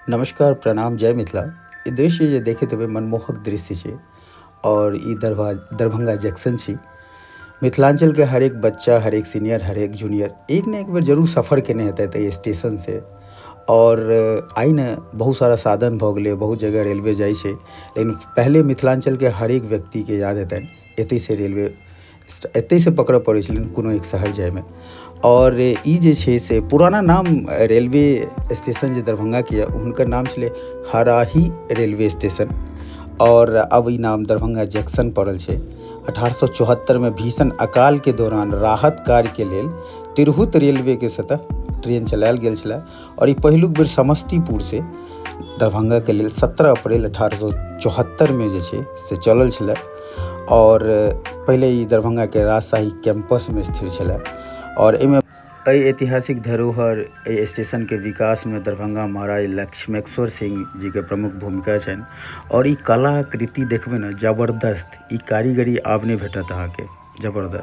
नमस्कार, प्रणाम, जय मिथिला। ई दृश्य जे देखैत हेबै, मनमोहक दृश्य छै और ई दरभंगा जंक्शन छी। मिथिलांचल के हरेक बच्चा, हरेक सीनियर, हरेक जूनियर एक ने एक बेर जरूर सफर केने हेतै एहि स्टेशन से। और आइ ने बहुत सारा साधन भऽ गेलै, बहुत जगह रेलवे जाइ छै, लेकिन पहले मिथिलांचल के हरेक व्यक्ति के याद हेतनि एतै से रेलवे, एतै से पकड़ऽ पड़ै छलनि कोनो एक शहर जाइमे। और ई जे छै से पुराना नाम रेलवे स्टेशन जे दरभंगाके यऽ, हुनकर नाम छलै हराही रेलवे स्टेशन और अब ई नाम दरभंगा जंक्शन पड़ल छै। 1874मे भीषण अकालके दौरान राहत कार्यके लेल तिरहुत रेलवेके सतह ट्रेन चलायल गेल छलै और ई पहिलुक बेर समस्तीपुर से दरभंगाके लेल 17 अप्रैल 1874मे जे छै से चलल छलै। और पहिले ई दरभंगाके राजशाही कैंपसमे स्थिर छलै। और एहिमे एहि ऐतिहासिक धरोहर, एहि स्टेशनके विकासमे दरभंगा महाराज लक्ष्मेश्वर सिंह जीके प्रमुख भूमिका छनि। और ई कलाकृति देखबै ने, जबरदस्त। ई कारीगरी आब नहि भेटत अहाँके, जबरदस्त।